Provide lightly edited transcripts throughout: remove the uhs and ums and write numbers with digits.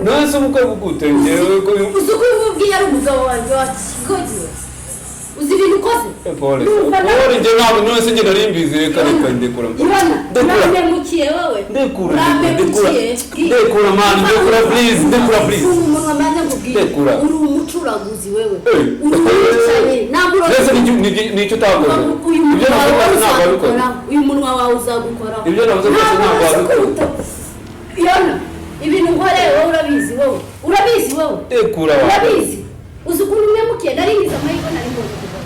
None se ubukwe bugute njyewe ko Uzi ko ubwiye ari umugabo wanjye wa kigogi? Uzi ibintu ukoze? Pole. Ndumva nawe- Pole, njye ntabwo, none se njye nari mbizi. Reka, reka, ndekura. Ibona. Ndekura. Urampemukiye wowe. Ndekura. Urampemukiye. Ndekura man, ndekura please, ndekura please. Funga umunwa maze nkubwire. Ndekura. Uri umucuraguzi wewe. Hey. Uri umwicanyi, ntabwo Mbese nicyo utakoze? Uyu Ibyo munwa navuze wawe byose ntabwo wabikoze. uzagukoraho, uyu munwa wawe uzagukoraho. Ibyo navuze byose ntabwo wabikoze. Yona, ibintu nkoreye wowe urabizi, wowe urabizi wowe. Ndekura wa. Urabizi, uzi ukuntu umpemukiye? Nari ngize amahirwe, nari mbonye umugabo.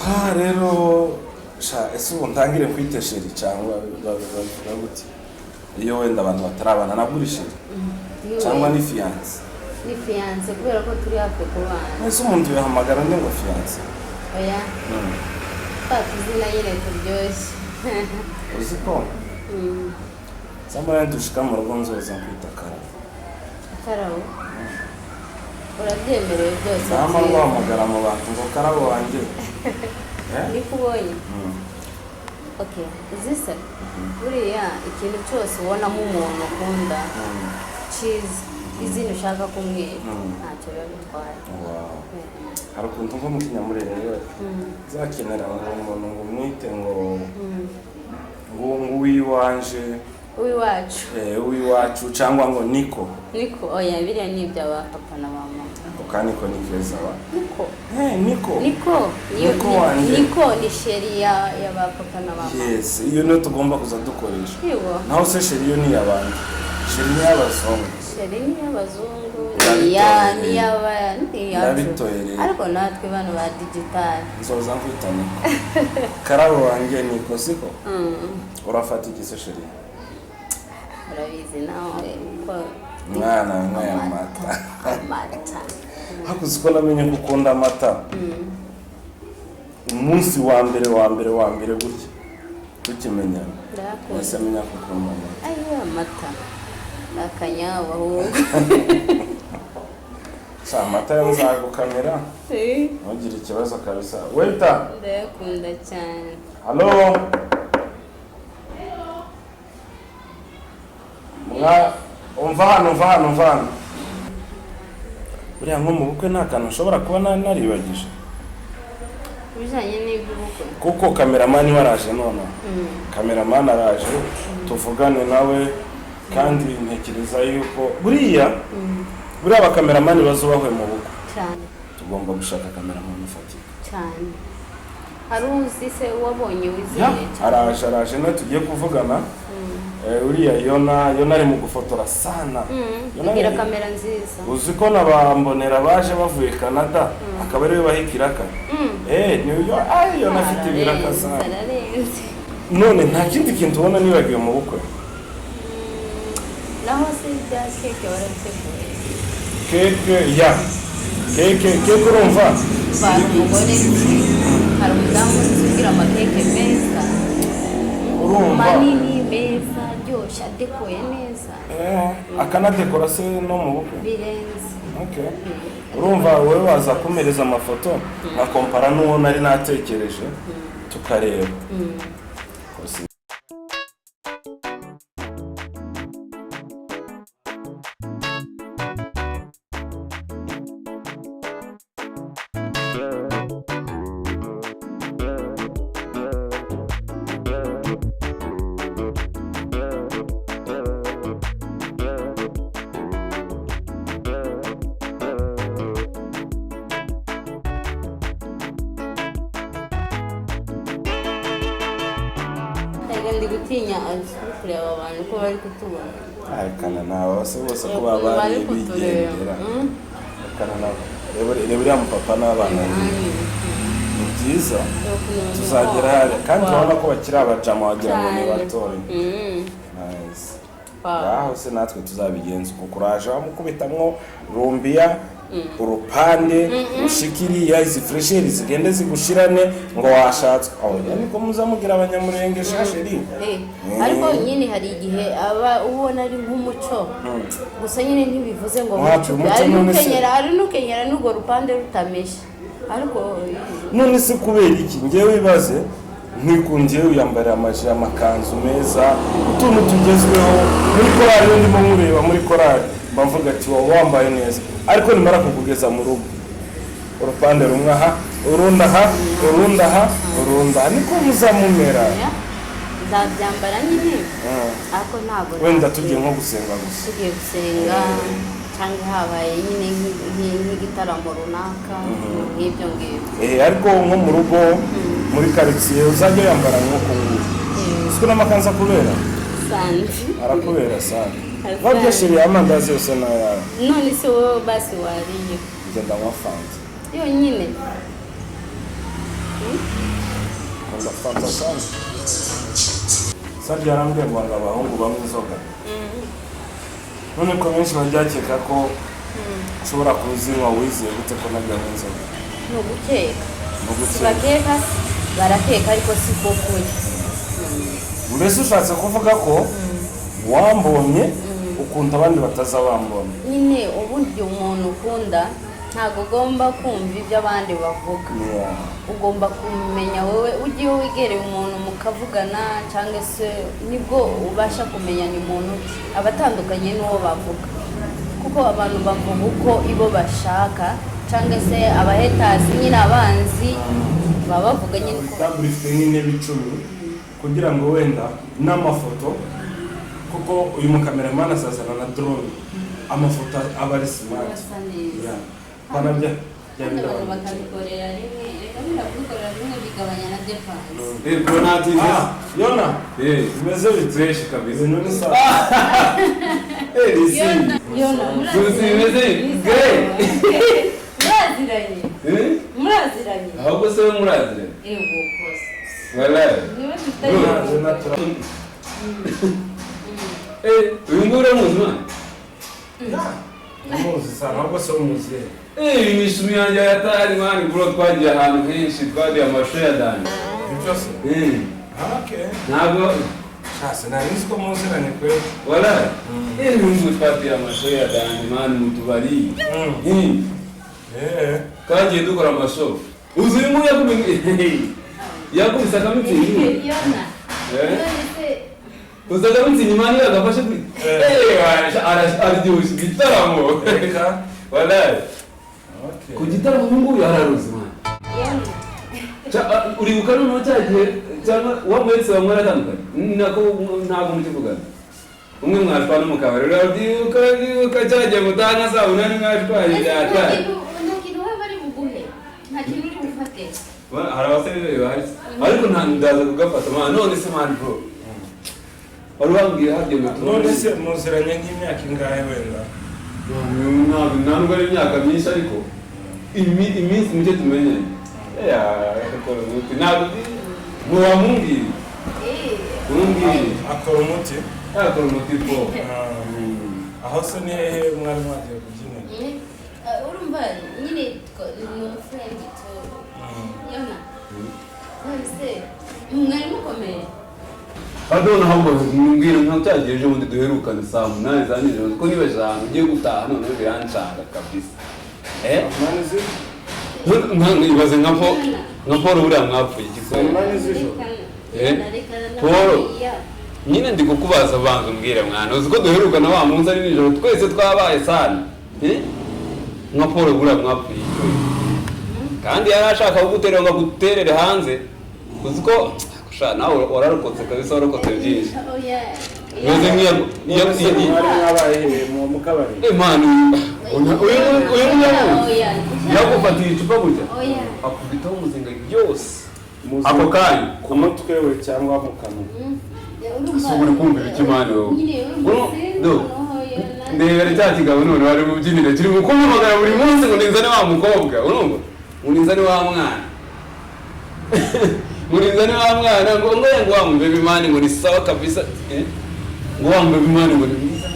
Ha, rero sha, ese ubu ntangire nkwite chéri cyangwa bavuga gute iyo wenda abantu batarabana? Nabwo uri chéri cyangwa ni fiancé? Ni fiancé, kubera ko turi hafi kubana. Ese umuntu yahamagara undi ngo fiancé? Oya, twa tuzina nyine turyoshye. Uzi ko samara dushika mu rugo nzoza nkwita Karabo? Karabo, urabyemerewe byose. Nama Byiza. nguhamagara mu bantu ngo Karabo wanjye. Eh? Niko ubonye. Okay, uzi se buriya ikintu cyose ubonamo umuntu ukunda cyiza, izina ushaka kumwita, ntacyo biba bitwaye. Wow. Hari ukuntu nko mu Kinyamurenge zakenera ngo umuntu ngo umwite ngo uwiwanje. Uw'iwacu. Uwiwacu cyangwa ngo niko. Niko, oya, biriya ni ibya ba papa na ba mama. Ako ka niko ni keza wa. Niko. Niko. Niko niyo. Niko wanjye. Niko ni chéri ya ba papa na ba mama. Yes, iyo niyo tugomba kuza dukoresha. Yego. Naho se chéri yo ni iy'abandi? Chéri ni iy'abazungu. Chéri ni iy'abazungu. Ndabitoye. Ni iya ni iy'aba ni iyacu. Ndabitoye rero. Ariko natwe bano ba digital. Nzoza nkwita niko, Karabo wanjye niko, siko? Urafata iki se, chéri? Urabizi nawe ko Mwana wanyweye amata. Amata. Hakuze ko namenye ko ukunda amata umunsi wa mbere wa mbere wa mbere gutya tukimenyana. Ndayakunda. Nahise menya ko ukunda amata. Ayo amata ni akanyabo ahubwo. Sha, amata yo nzagukamira, ntugire ikibazo kabisa. Waiter! Ndayakunda cyane. Halo, mwa umva hano, umva hano, umva hano. Buriya nko mu bukwe nta kantu ushobora kuba naribagije? Ibijyanye n'iby'ubukwe? Kuko cameraman we araje nonaha, cameraman araje tuvugane nawe, kandi ntekereza yuko buriya abacameraman bazubahwe mu bukwe. Cyane. Tugomba gushaka cameraman ufatika. Cyane. Hari uzi se wabonye Ya, wizeye cyane? Araje, araje nawe tugiye kuvugana. Uriya Yona ari mu gufotora sana. Yona Agira kamera nziza. Uzi ko na ba Mbonera baje bavuye Canada akaba ariwe baha ikiraka? Ni uyo. Ay, Yona afite ibiraka Ararenze, sana. Ararenze. None nta kindi kintu ubona nibagiwe mu bukwe? Naho se ibya cake warabiteguye? Cake ya cake, urumva. Hari umugore nzi, hari umudamu nzi ugira amakeke meza. Urumva. Manini, meza, aryoshye, adekoye neza. Akanadekora se no mu bukwe? Birenze. Okay. Urumva wowe waza kumereza amafoto nkakompara n'uwo nari natekereje, tukareba. Kosi. Reka, ndi gutinya azi kureba abantu ko bari kutubona. Rekana nawe se, bose ko Ukuntu baba bari bari kutureba. bigendera. Rekana nabo. Reba uriya mupapa n'abana be. Ni byiza, tuzagera hariya kandi urabona ko bakiri abajama, wagira ngo ni batoya. Nice. Wow. Ngaho se natwe tuzabigenza uko. Kuraje, wamukubitamwo rumbiya. Urupande ushikiriya, izi fraîcheur zigende zigushirane ngo washatswe. Oya, niko muzamugira abanyamurenge, sha chérie. Ariko nyine hari igihe aba ubona ari nk'umuco gusa nyine, ntibivuze ngo Wapi, umuco. Umuco Hari none se- n'ukenyera, hari n'ukenyera n'urwo rupande rutameshe, ariko None se kubera iki? Ngewe wibaze, ntikundiye wiyambarira amaji, amakanzu meza, utuntu tugezweho muri korali. Iyo ndimo nkureba muri korali mba mvuga ati wowe wambaye neza, ariko nimara kukugeza mu rugo, urupande rumwe aha, urundi aha, urundi aha, urundi aha, niko muzamumera. Oya, nzabyambara nyine, ariko ntabwo Wenda tugiye nko gusenga gusa. Tugiye gusenga cyangwa habaye nyine nk'igitaramo runaka nk'ibyo ngibyo. Ariko nko mu rugo, muri karitsiye, uzajya wiyambara nk'uku nguku, siko n'amakanzu akubera. Sandi. Arakubera sana. Asante. Wabyo chérie, amandazi yose ni ayawe. None se wowe basi wariye? Ngenda nywa Fanta. Yonyine? Nkunda Fanta sana. Sabye yarambwiye ngo abahungu banywa inzoga, none ko benshi bajya ko ushobora kuzinywa, wizeye gute ko nabyo anywa inzoga? Ni ugukeka. Ni Si ugukeka. Bakeka, barakeka, ariko si ko kuri. Mbese ushatse kuvuga ko wambonye ukunda abandi bataza bambonye? Nyine uburyo umuntu ukunda, ntabwo ugomba kumva ibyo abandi bavuga. Ugomba kumenya wowe ugiye wegereye umuntu mukavugana, cyangwa se nibwo ubasha kumenya ni muntu ki, aba atandukanye n'uwo bavuga, kuko abantu bavuga uko ibo bashaka, cyangwa se abahaters nyine, abanzi, baba bavuga nyine uko. Table ifite nk'intebe 10, kugira ngo wenda n'amafoto, kuko uyu mukameramani azazana na drone, amafoto aba ari smart. Asa neza. Yeah. Pana bya bya Kandi bindi abantu abantu bakabikorera rimwe, reka buriya kubikorera rimwe bigabanya na dépense. Bro, natinze. Ah, Yona. Bimeze bite? Fresh kabisa. Ibintu ni sawa. Lisi. Yona. Susi, bimeze great. Muraziranye? Muraziranye? Ahubwo se we muraziranye? Yego kose. Wallahi. Niba dufitanye. Naje natura. Uyu nguyu uramuzi mwana? Umuzi sana, ahubwo se umuzi he? Imishumi yanjye yatari mwana, bro, twagiye ahantu henshi, twagiye amasho ya dani. Ibyo se? Okay. Ntabwo Shase nari nzi ko muziranye kweli. Wallahi. Uyu nguyu twagiye amasho ya dani mwana mu tubari. Twagiye dukora amasho. Uzi uyu nguyu yakubise akamitsingi. Yona. None se Uzi akamitsingi mwana iyo agafashe kuri. Araryoshye igitaramo. Reka. Wallahi. Okay. Ku gitaramo uyu nguyu araruzi mwana. Yona. Uribuka noneho cya gihe cyangwa wa mwese bamwe baratandukanye, nako ntabwo mukivugana, umwe mwashwana mu kabari, urabyibuka cya gihe mutaha saa 8 mwashwanye? Ese nta Byatari. Nta kintu waba ari buguhe, nta kintu uri bufate. Hari abasore bahari, ariko nta ndaza kugafata man. None se man, bro, wari wambwiye harya ngo None se muziranye nk'imyaka ingahe wenda? Ntabwo, nta nubwo ari imyaka myinshi, ariko iminsi mike tumenyanye. Akora umuti, ntabwo ngo wamumbwire. Mumbwire. Akora umuti? Akora umuti po. Aho se ni hehe mwari mwagiye kubyinira? Urumva nyine ni umufriend tu. Yona, none se mwari mukomeye? Pardon, ahubwo mbwira nka cyagiye ejo bundi duherukane saa 8 za nijoro, ko nibaje ahantu ugiye gutaha, noneho birancanga kabisa. Munani z'ijoro? Ibaze nka Paul buriya mwapfuye iki? Saa 8 z'ijoro? Paul. Nyine ndi kukubaza, banza umbwire mwana, uzi ko duherukana wa munsi ari nijoro, twese twabaye sana. Nka Paul buriya mwapfuye iki? Kandi yari ashaka kuguterera ngo aguterere hanze. Uzi ko sha nawe wararokotse kabisa, warokotse byinshi. Oya. Meze nk'iya None se mwari mwabaye hehe, mu kabari? Man, uyu nguyu Oya. yagufatiye icupa gutya, Oya. akubitaho umuzinga byose Muzinga ako kanya. Ku mutwe we cyangwa mu kanwa? Si uri kumva ibiki man wowe? Nyine urumva se Do. noneho Yona. Ndebera cya kigabo none wari mubyinire kiri kumpamagara buri munsi ngo ninzane wa mukobwa, urumva, ngo ninzane wa mwana, ngo ninzane wa mwana, ngo wa mubebe man, ngo ni sawa kabisa, ngo wa mubebe man, ngo ni mwiza.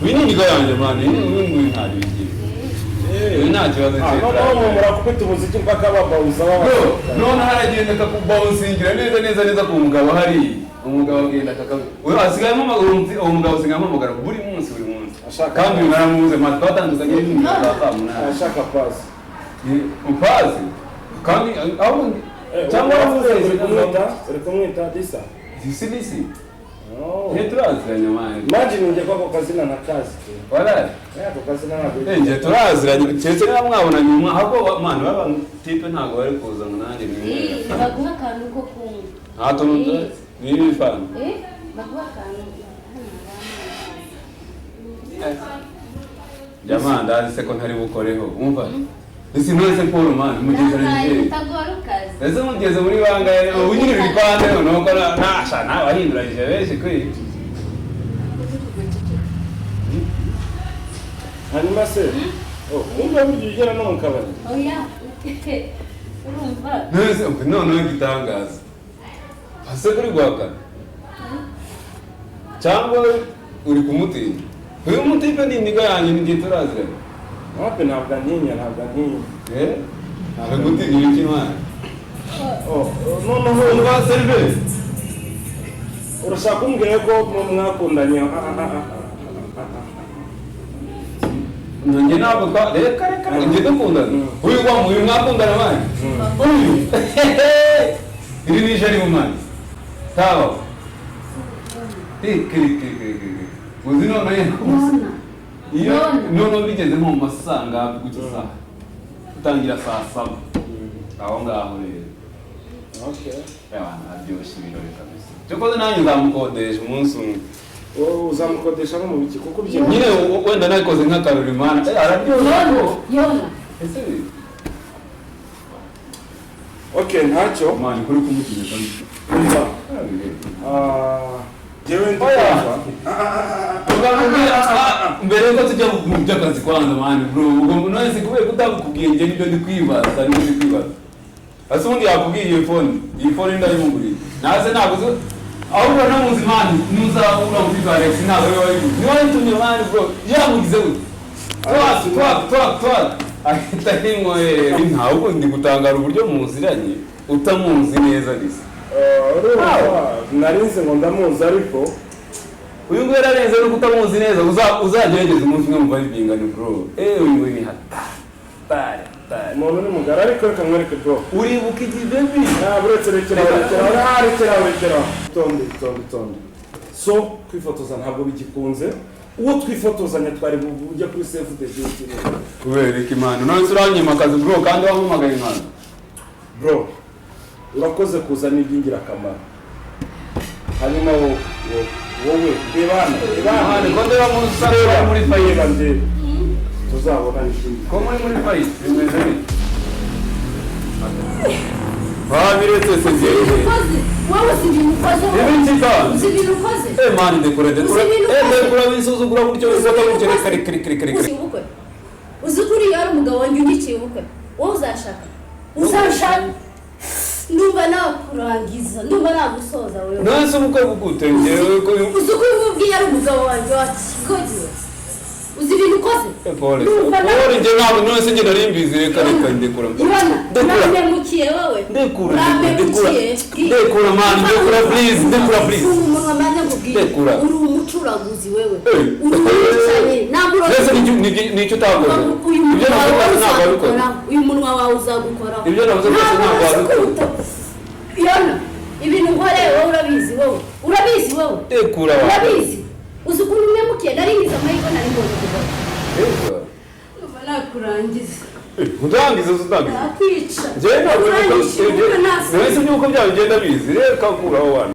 Uyu ni indigo yanjye man, uyu nguyu ntabwo bigiye. Ibi nta kibazo Ah, cye. noneho murakubita umuziki mpaka babawuza. Bro, Babasohoka. noneho aragenda akakubawusingira neza neza neza ku mugabo hariya. Umugabo agenda akakabi, uyu asigaye ampamagara, uwo mugabo asigaye ampamagara buri munsi, buri munsi. Ashaka- Kandi uyu naramubuze man, twatandukanye n'ibintu bya saa 8. Ashaka pasi. Upazi kandi aho cyangwa waravuze waravuze. Uri kumwita Disa? Disi, disi. Oh. Nge turaziranye man. Imagine, njye ko ako kazina ntakazi. Wala. Ako kazina ntabwo. Nge turaziranye, keretse niba mwabona nyuma, ahubwo man baba type ntabwo bari kuza ngo nanjye ni Baguha akantu ko kunywa. Nta tuntu ni ibifana. Baguha akantu. Jamandazi se ko ntari bukoreho, umva ese none Paul man mugeze Ntayo nje utagora ukazi. Ese mugeze muri bangahe ubu nyine biri kwande? Noneho ko nasha nawe ahinduranyije benshi kuri Hanyuma se, oh, wumva burya ugera no mu kabari? Oya, urumva. None noneho igitangaza ase kuri guhakana cyangwa uri kumutinya? Uyu mutipe ni indiga yanjye, ni igihe turaziranye. Wapi, ntabwo antinya, ntabwo antinya. Eh, ari gutinya ibiki mwana? Oh, noneho Umva serivisi. Urashaka kumbwira ko mwakundanye? Ah, ah, ah, ah, ah. Njye ntabwo twa, reka reka, njye dukundana? Uyu wa uyu mwakundana man, uyu iri ni ijari mu mani sawa. Reka reka reka reka reka, uzi noneho Nona. iyo Nona. Noneho bigeze nko mu masaa ngapi gutya, saa gutangira saa 7 aho ngaho rero. Okay. Abantu aryoshye ibirori kabisa. Cyokoze nanjye nzamukodesha umunsi umwe. Wowe uzamukodesha no mu biki kuko ubyibushye? Nyine wenda nabikoze nk'akarori mana. Araryoshye. Yona, Yona. Ese Okay, ntacyo. Man, kuri kumutinya kabisa. Umva, ah, njyewe ndi Oya. kumva Mbere yuko tujya mu by'akazi kwanza man, bro, ubwo none si kubera ko utabikubwiye, njye nibyo ndi kwibaza, nibyo ndi kwibaza. Ese ubundi yakubwiye iyi phone, iyi phone ndayimuguriye naze ntabwo uzi ahubwo namuzi man, nuzahura muri Alex ntabwo ariwe wayiguze, niwe wayitumye man. Bro, yamugize gute? Twak twak twak twak, ahita yimwoherera. Ntabwo ndi gutangara uburyo muziranye utamuzi neza gusa. Urumva, narinzi ngo ndamuzi ariko Uyu nguyu yararenze no kutamuzi neza. Uzagerageza umunsi umwe muvayibingane bro. Uyu nguyu ni hatari hatari. Umuntu ni mugari, ariko reka nkwereke bro. Uribuka igihe baby? Ntabwo, uretse, rekera, rekera, ah, rekera, rekera, tonde tonde tonde. So kwifotoza ntabwo bigikunze, uwo twifotozanya twari bujya kuri save the date. Kubera iki imana? None se uranyima akazi bro, kandi wampamagaye imana? Bro, urakoze kuzana iby'ingirakamaro. Hanyuma wowe, wowe reba hano, reba hano. Imana ko ndeba musarura muri Reba, fayiro. ndeba, tuzabona ikindi. Ko muri fayiro bimeze bite? Babiretse se njyewe. Ukoze wowe, uzi ibintu ukoze wowe? Ibiki kandi? Uzi ibintu ukoze? Man, ndekura, ndekura. Uzi ibintu ukoze? Ndekura, wisuzugura gutyo, wifata gutyo, reka reka reka reka reka. Uzi ubukwe? Uzi ko uriya ari umugabo wanjye unyiciye ubukwe? Wowe uzashaka, uzashaka, ndumva nakurangiza, ndumva nagusoza wewe. None se ubukwe bugute njyewe ko Uzi ko uyu ubwiye ari umugabo wanjye wakigogiwe? Uzi ibintu ukoze? Pole. Ndumva Pole, njye ntabwo, none se njye nari mbizi, reka reka, ndekura. Ibona. Ndekura. Urampemukiye wowe. Ndekura, ndekura. Urampemukiye. Ndekura man, ndekura please, ndekura please. Funga umunwa manze nkubwire. Ndekura. Uri umucuraguzi wewe. Hey. Uri umwicanyi ntabwo. Mbese nicyo utakoze? Uyu Ibyo munwa navuze wawe byose ntabwo wabikoze. uzagukoraho, uyu munwa wawe uzagukoraho. Ibyo navuze byose ntabwo wabikoze. Yona, ibintu nkoreye wowe urabizi, wowe urabizi wowe. Ndekura wa. Urabizi, uzi ukuntu umpemukiye? Nari ngize amahirwe, nari mbonye umugabo. Ndekura. Ndumva nakurangiza. Utangiza, utangiza. Nakwica. Njyewe ntabwo Uranyishyura ubukwe nasi. nahise iby'uko byabo bigenda bizi, reka kuraho wana.